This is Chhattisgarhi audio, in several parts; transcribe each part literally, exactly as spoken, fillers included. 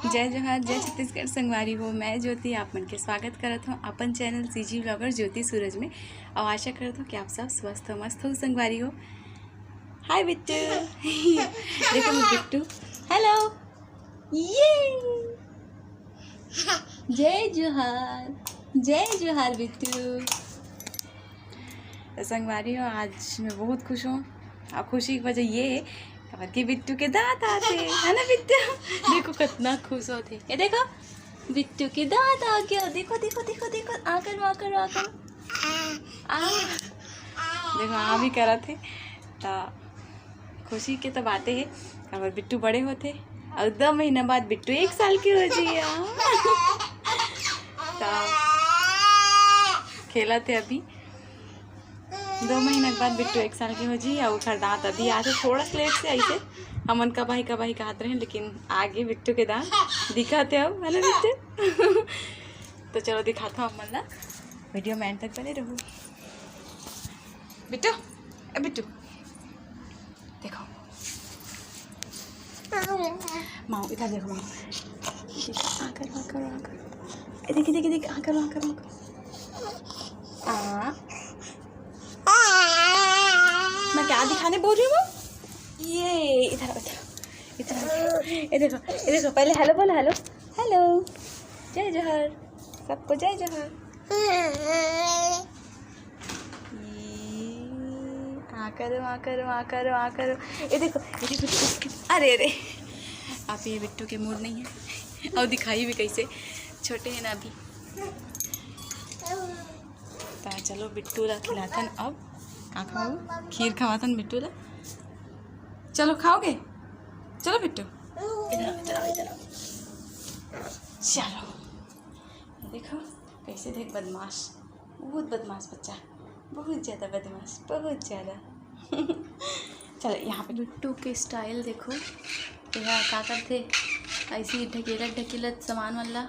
जय जोहार, जय छत्तीसगढ़ संगवारी हो। मैं ज्योति आप मन के स्वागत करत हूँ अपन चैनल सीजी ब्लॉगर ज्योति सूरज में। और आशा करत हूँ कि आप सब स्वस्थ हो, मस्त हो संगवारी हो। हाय बिट्टू। देखो मेरा बिट्टू। हेलो। ये। जय जोहार। जय जोहार बिट्टू। तो संगवारी हो, आज मैं बहुत खुश हूँ। और खुशी की वजह ये है, काबर कि बिट्टू के दांत आते हैं, है ना बिट्टू? देखो कितना खुश होते हैं। ये देखो, बिट्टू के दांत आ गया। देखो, देखो, देखो, देखो, आकर, आकर, आकर। आ। देखो, आ भी करत हे। तो खुशी के तो बातें है, काबर बिट्टू बड़े होते। और दो महीना बाद बिट्टू एक साल के हो जाइए। तो खेलत हे अभी। दो महीना के बाद बिट्टू एक साल के हो जी, और ओकर दांत अभी आते थोड़ा सा लेट से, ऐसे हमन कबाही कबाही कहत रहे, लेकिन आगे बिट्टू के दांत दिखाते हो, है ना बिट्टू? तो चलो दिखाता हूँ आप मन ला, वीडियो में एंड तक बने रहो। बिट्टू, ए बिट्टू, देखो। माओ, इधर देखो माओ। आकर, आकर, आकर। ए, देखिए, देखिए, देखिए, आकर, आकर, आकर। आ। मैं क्या दिखाने बोल रही हूँ? ये, इधर आओ, इधर आओ। इधर आओ। ये देखो, ये देखो, पहले हेलो बोलो, हेलो। हेलो। जय जोहार। सबको जय जोहार। ये, आ करो, आ करो, आ करो, आ करो। ये देखो, ये देखो, अरे, अरे, आप ये बिट्टू के मूड नहीं है। और दिखाई भी कैसे, छोटे हैं ना अभी। तो चलो बिट्टू ला खिलाथन अब। का खाओ? खीर खवाथन बिट्टू ला। चलो खाओगे? चलो बिट्टू, इधर आओ, इधर आओ, इधर आओ। चलो, ये देखो कैसे, देख बदमाश, बहुत बदमाश बच्चा, बहुत ज़्यादा बदमाश, बहुत ज़्यादा। चलो यहाँ पे बिट्टू के स्टाइल देखो, यहाँ का करथे, ऐसे ही ढकेलत ढकेलत सामान वाला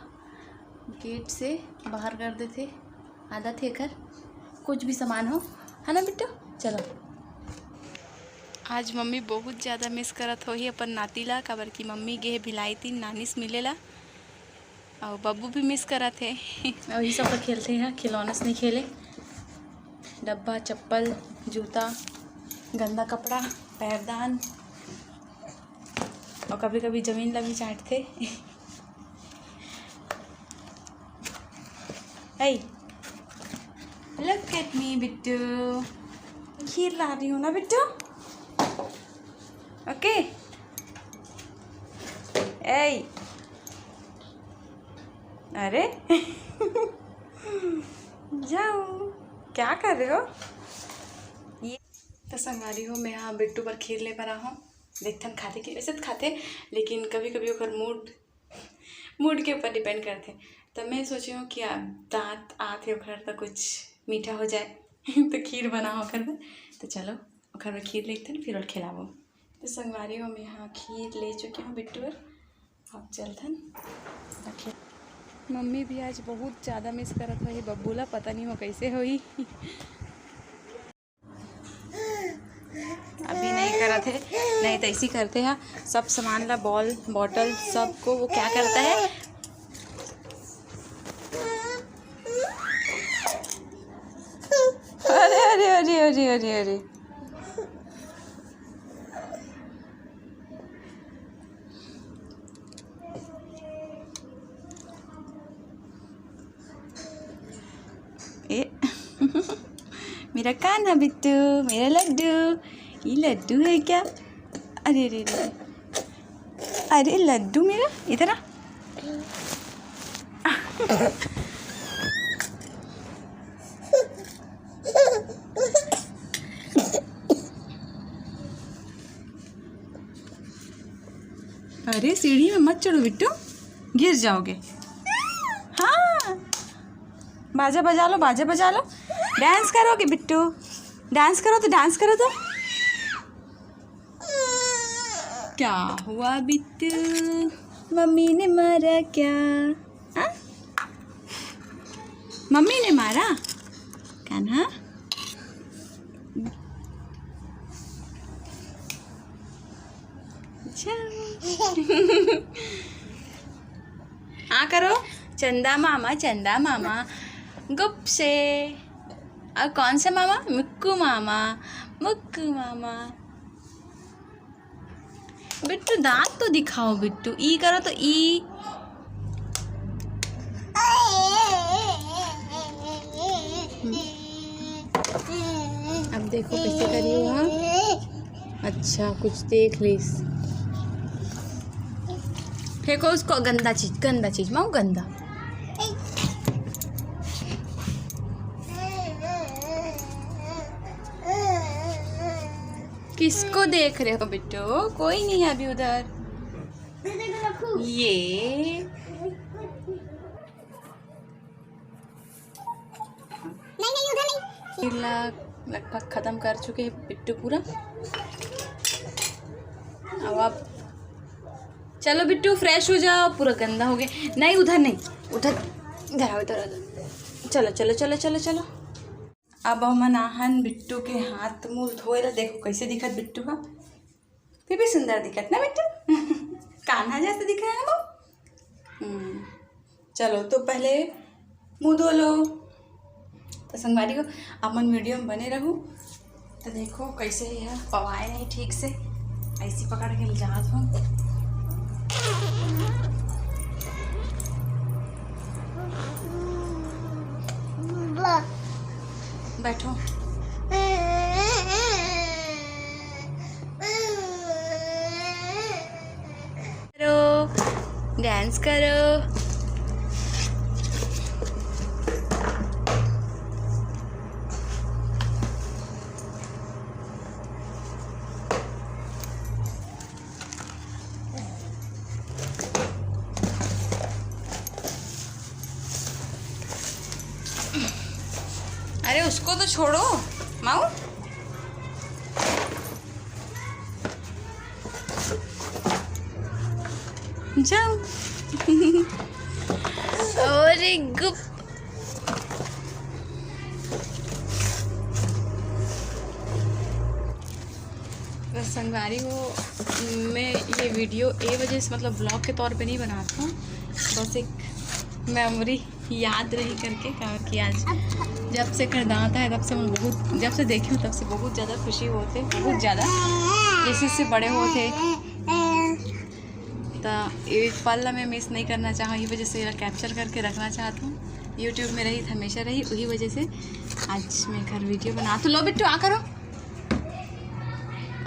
गेट से बाहर कर देथे। आदत हे एकर, कुछ भी सामान हो, है ना बिट्टू? चलो, आज मम्मी बहुत ज़्यादा मिस करत होही अपन नाती ला, काबर कि मम्मी गे हे भिलाई तीन नानी से मिले ला। और बब्बू भी मिस करत हे। और ये सब तो खेलते हैं, खिलौना से नहीं खेले। डब्बा, चप्पल, जूता, गंदा कपड़ा, पैरदान, और कभी-कभी जमीन ला भी चाटथे। Hey, look at me Bittu, खीर ला रही हूँ ना बिट्टू। ओके। ए, अरे। जाओ, क्या कर रहे हो? ये तो संगवारी हो, मैं यहाँ बिट्टू बर खीर ले बर आहूँ। देखथन खाथे कि, वैसे तो खाथे, लेकिन कभी कभी ओकर मूड, मूड के ऊपर डिपेंड करथे। तो मैं सोची हूँ कि आ, दांत आत हे ओकर, तो कुछ मीठा हो जाए। तो खीर बनाओ ओकर बर। तो चलो, ओकर बर खीर लेथन, फिर ओला खिलाबो। तो संगवारी हो, मैं यहाँ खीर ले चुकी हूँ बिट्टू बर। अब चलथन रखे। मम्मी भी आज बहुत ज़्यादा मिस करत होही बब्बू ला, पता नहीं हो कैसे होही। अभी नहीं करत हे, नहीं तो ऐसी करते हैं, सब सामान ला, बॉल, बॉटल, सबको वो क्या करता है। अरे, अरे, अरे, अरे, अरे, अरे। ए, मेरा कान्हा बिट्टू, मेरा लड्डू, ये लड्डू है क्या? अरे, अरे, अरे, अरे लड्डू मेरा, इधर आ। अरे सीढ़ी में मत चढ़ो बिट्टू, गिर जाओगे। हाँ, बाजा बजा लो, बाजा बजा लो। डांस करोगे बिट्टू? डांस करो तो, डांस करो तो। क्या हुआ बिट्टू, मम्मी ने मारा क्या? हाँ? मम्मी ने मारा? कान्हा? अच्छा। हाँ करो, चंदा मामा, चंदा मामा, गुप से। और कौन सा मामा? मुक्कू मामा, मुक्कू मामा। बिट्टू, दांत तो दिखाओ बिट्टू, ई करो तो ई। अब देखो कैसे करी हुआ। अच्छा, कुछ देख लीस। फेंको उसको, गंदा चीज, गंदा चीज, माऊ, गंदा। किसको देख रहे हो बिट्टू? कोई नहीं है अभी उधर। ये नहीं, नहीं, उधर नहीं। लग-, लगभग खत्म कर चुके हैं बिट्टू पूरा। अब आप चलो बिट्टू, फ्रेश हो जाओ, पूरा गंदा हो गया। नहीं, उधर नहीं, उधर, इधर आओ, इधर आओ। चलो, चलो, चलो, चलो, चलो। अब हमन आहन बिट्टू के हाथ मुंह धोए ला। देखो कैसे दिखत बिट्टू हा, फिर भी सुंदर दिखत ना बिट्टू। कान्हा जैसे दिख रहा है ना वो। हम्म, चलो तो पहले मुंह धो लो। तो संगवारी हो, अपन वीडियो में बने रहू। तो देखो कैसे है, पवाए नहीं ठीक से, ऐसी पकड़ के ले जात हूँ। बैठो। करो, डांस करो। अरे उसको तो छोड़ो माऊ। जाओ। अरे गुप। बस संगवारी हो, मैं ये वीडियो ए वजह से, मतलब व्लॉग के तौर पे नहीं बनाता हूँ, बस एक मेमोरी याद रही करके, काबर कि आज जब से करदाता है तब से मैं बहुत, जब से देखी हूँ तब से बहुत ज़्यादा खुशी होते, बहुत ज़्यादा इसी से बड़े होते। तो ये पल ला मैं मिस नहीं करना चाहूँ, ये वजह से कैप्चर करके रखना चाहता हूँ। यूट्यूब में रही, हमेशा रही, वही वजह से आज मैं घर वीडियो बना। तो लो बिट्टू, आ करो।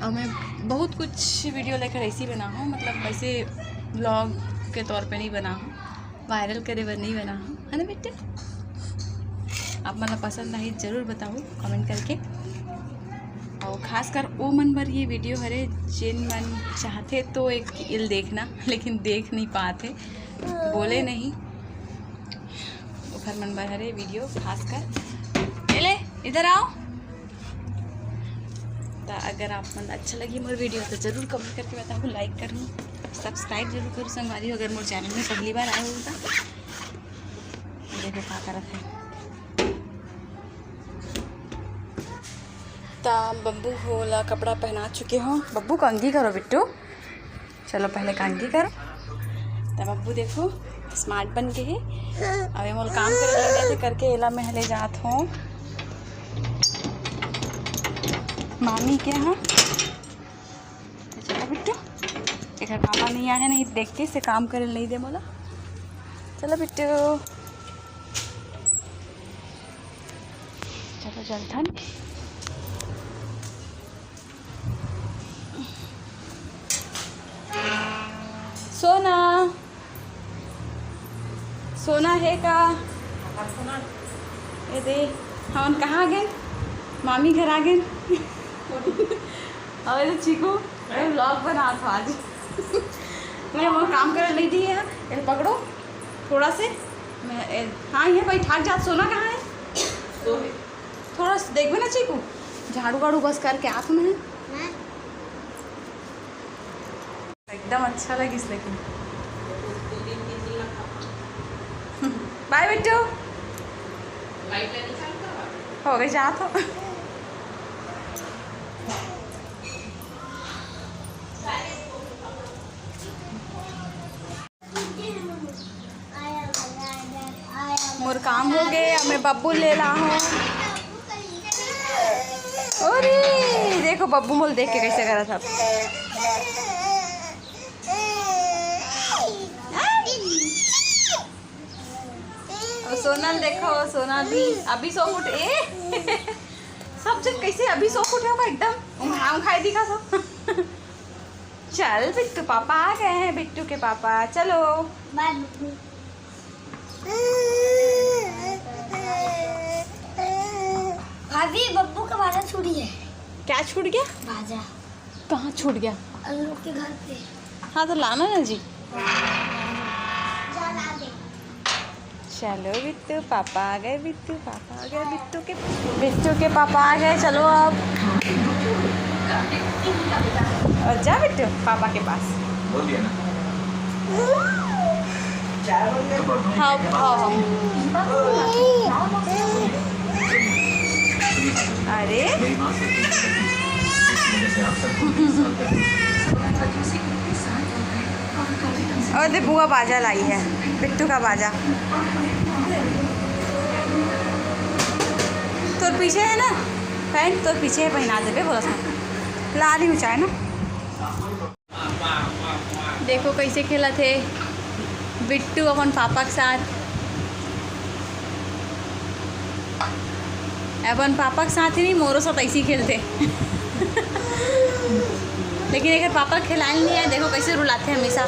और मैं बहुत कुछ वीडियो लेकर ऐसे ही बना हूँ, मतलब ऐसे व्लॉग के तौर पे नहीं बना हूँ, वायरल करे बर नहीं बना हूँ, है ना बेटे? आप मन ला पसंद आही जरूर बताओ कमेंट करके। और खासकर ओ मन बर ये वीडियो हरे, जिन मन चाहते तो एक इल देखना, लेकिन देख नहीं पाते, बोले नहीं, ओखर मन बर हरे वीडियो खासकर। ए ले, इधर आओ। तो अगर आप मन अच्छा लगी मोर वीडियो तो जरूर कमेंट करके बताओ, लाइक करूँ, सब्सक्राइब जरूर करूँ संगवारी हो, अगर मोर चैनल में पहली बार आए हो तो। देखो का करत है। ता बब्बू हो ला कपड़ा पहना चुके हो। बब्बू कंघी करो बिट्टू, चलो पहले कंघी करो। तब बब्बू देखो स्मार्ट बन के है। अब ये मोल काम करे ले जाते करके एला मैं ले जात हूँ मामी के यहाँ। तो चलो बिट्टू, एक पापा नहीं आए हैं, नहीं देख के इसे काम करे नहीं दे बोला। चलो बिट्टू, चलो जल्दी। सोना, सोना है का? ये दे, हमन कहाँ आ गए? मामी घर आ गए। अबे तो चीकू, अरे व्लॉग बना था आज। मैं वो काम कर ली थी है, ये पकड़ो थोड़ा से। मैं, ए, हाँ, ये भाई ठाक जात। सोना कहाँ है? थोड़ा सा देखबे ना चीकू, झाड़ू वाड़ू बस करके आत में। एकदम अच्छा लगिस लेकिन। बाय बिट्टू। हो गई, जात हो। काम हो गए, अब मैं बब्बू ले ला हूँ। अरे देखो बब्बू मोल देख के कैसे करा था। और सोनल देखो, सोनल भी अभी सो उठ ए। सब जन कैसे अभी सो उठे होगा एकदम उंघा उंघाई दिखा सब। चल बिट्टू, पापा आ गए हैं, बिट्टू के पापा, चलो। भाभी, बब्बू का बाजा छूटी है। क्या छूट गया? बाजा। कहाँ छूट गया? हम लोग के घर पे। हाँ, तो लाना ना जी। चलो बिट्टू, पापा आ गए, बिट्टू, पापा आ गए, बिट्टू के, बिट्टू के पापा आ गए। चलो अब, और जा बिट्टू पापा के पास। बोल दिया ना। हाँ, हाँ, हाँ। अरे, और दे बुआ बाजा लाई है, बिट्टू का बाजा। तोर पीछे है ना पैंट, तोर पीछे है, पहना देबे बोला था। लाली ऊंचा है ना। देखो कैसे खेलत हे बिट्टू अपन पापा के साथ। अपन पापा के साथ ही नहीं, मोरो साथ ऐसे ही खेलते। लेकिन एक पापा खेलाए नहीं है, देखो कैसे रुलाते हैं हमेशा।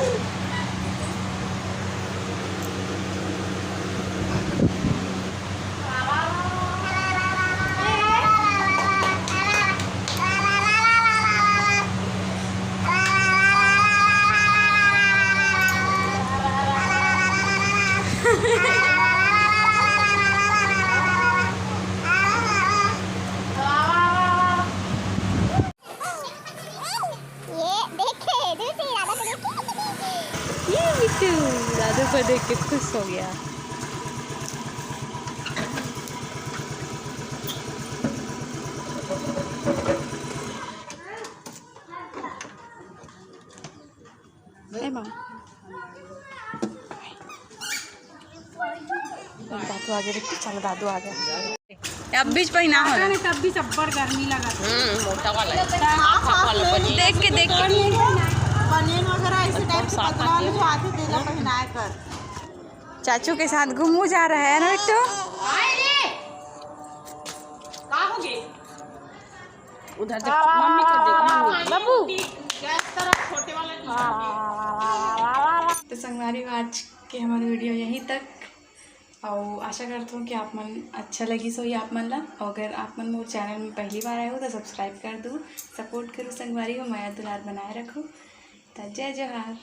ये देखे, दूसरी राधा को देखे। ये बिट्टू राधा को देख के खुश हो गया। ए माँ। दादू आ गए, बिट्टू, चलो दादू आ गए। अब बीच पहिना हो। नहीं, तब भी जब्बर गर्मी लगा। हम्म, मोटा वाला है। हाँ, हाँ, वाला बनिए। देख के, देख के। बनियान वगैरह इसी टाइप से पतला में जो आते तेला पहनाए कर। चाचू के साथ घूमू जा रहा है ना बिट्टू? आए रे। का हो गए? उधर देख, मम्मी को देख, मम्मी। बाबू। गैस तरह छोटे वाला नहीं। तो संगवारी हो, आज के हमारे वीडियो यहीं तक। और आशा करता हूँ कि आप मन अच्छा लगिस होही आप मन ला। और अगर आप मन मोर चैनल में पहली बार आए हो तो सब्सक्राइब कर दू, सपोर्ट करू संगवारी हो, मया दुलार बनाए रखू। तो जय जोहार।